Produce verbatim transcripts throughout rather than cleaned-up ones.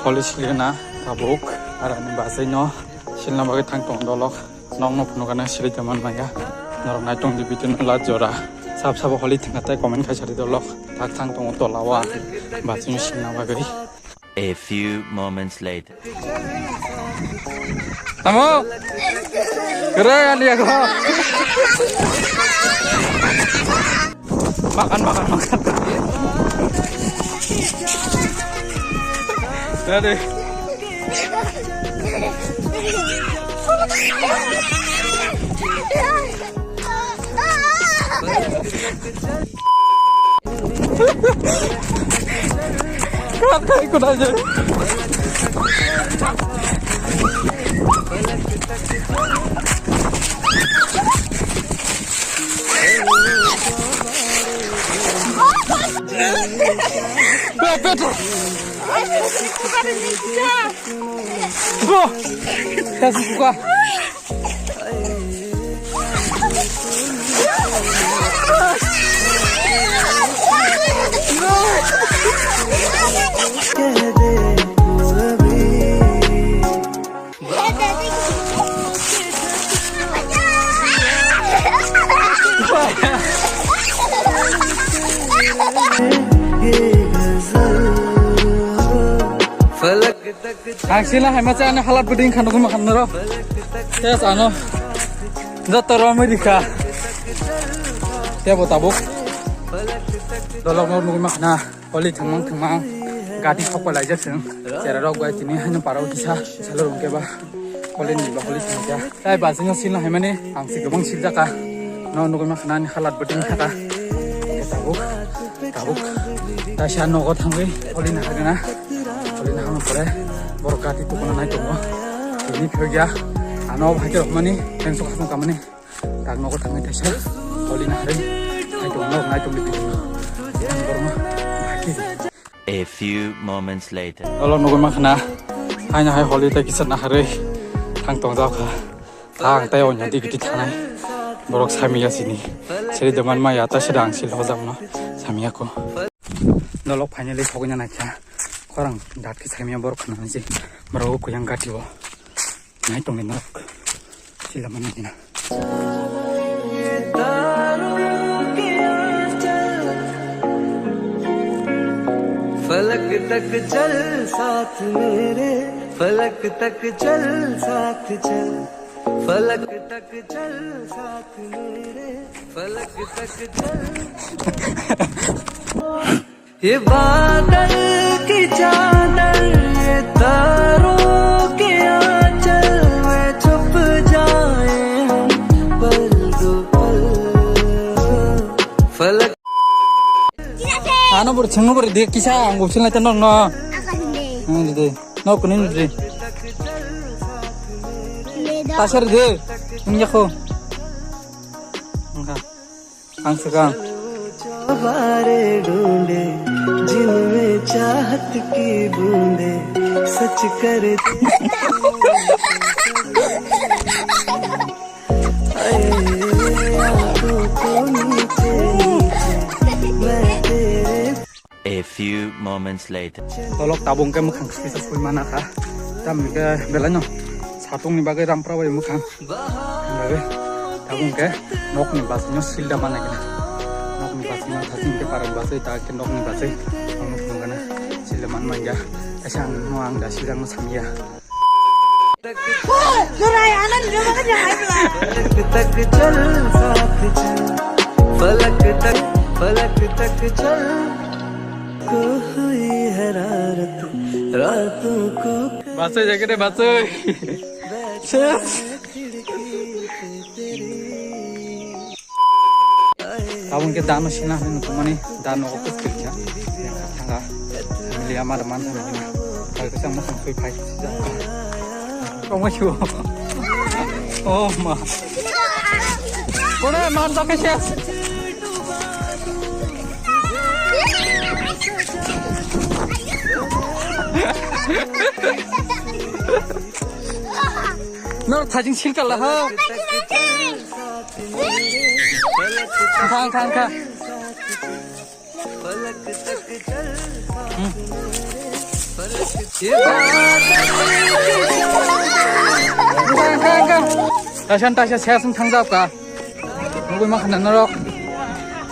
Police lina tabuk arani bajai no silna bagwi thang tong dolok. Nokno phunukana siri tongman maya. Norok naitung di video no last jora. Sab sabo holi thangna tai comment khai sari dolok. Tak thang tongo tola o ang bachung singna bagwi. A few moments later. Tamo. Kere ani ako. Makan, makan, makan. Ready. Bro, kasi suka. Ang sila hai macha ani halat beding khanu kuma khanu ro. Yes, ano. Joto romwi rikha. Tebo tabuk. Dolok no nugwi makhna. Oli thangmang thangmang. Gati thokpa laijak seng. Chera rok bai tini haino parao kisa. Salo rungke ba. Oli ni ba oli thangja. Tai bajingo silna hai mani. Ang si gabang siljaka. No nugwi makhna ani halat beding thaka. Tabuk. Tabuk. Taisa nogo thangwi. Oli na hagana. Oli na hagana pore. Borok gati tukuna nai tongo. Tini phiyokya. Ano bhai rok mani. Tensok hasong kamani. Tak nogo thangwi taisa holi naharwi hai tongo, nai tongwi tongwi. Ang borokno bahai khe. A few moments later. Olo nugwi makhna, haino hai holi tei kisa naharwi thang tongjak kha. Thang tei onya digiti thanai. Borok samiya sini. Siri doman maya ta sida ang sil hojakno samiya ko. Nolok finally sogwina naikha. Khorang dat khe samiya borok khna nai se. Borok kuyang gati o. Nai tongni norok. Sila mani dina. फलक तक चल साथ मेरे, फलक तक चल साथ चल, फलक तक चल साथ मेरे, फलक तक चल। ये बादल की चादर, ये तारों के आंचल में छुप जाए हम पल दो पल। फलक Ano bor chengno bor de kisa ang bor chenglai tano no. Ang de. No kunin de. Tasar de. Ang yakho. Ang sakang. बारे ढूंढे जिनमें चाहत की बूंदें सच कर दे। आए आंखों को नीचे नीचे मैं तेरे A few moments later. Tolok tabung ke mwkhang kisa sui mana kha. Tam ke belai no. Satung ni bagwi rampra bai mwkhang. Bagwi tabung ke nok ni bas no silda mana kena. Nok ni bas no thasing ke parang bas ta ke nok ni bas. Ang nuk kana silda man manja. Asa ang no ang da silda no samya. फलक तक चल साथ चल, फलक तक, फलक तक चल। को हुई हरारत रातों को Basoi jagede basoi. Ses. Tabung ke dano sina hwnwi nukmani dano office khe kha. Thanga. Liya mar man thang. Pai kisa mo sui pai. Kong ma shu. Oh ma. Kone man tak ses. No thajing sil kala ha. Thang thang kha. Tasan taisa sesung thangjak ka. Nugui ma khana norok.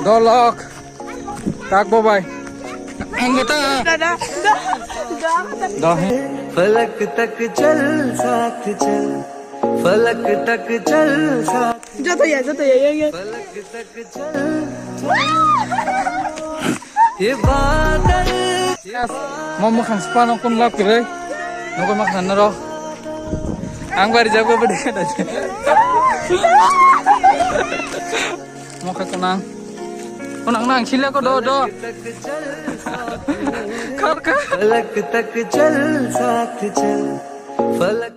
Dolok. Tak bo bai. Ang gota. Dohe. Palak tak chal saath chal. Palak tak chal saath. Joto ya, joto ya, ya, ya. Palak tak chal. Ye baadal. Mo mukhang spa no kun lap kre. Nugui ma khana norok. Ang bari jago bede. Mokha kunang. Kunang nang sila ko do do. Khar kha. Palak tak chal saath chal. Palak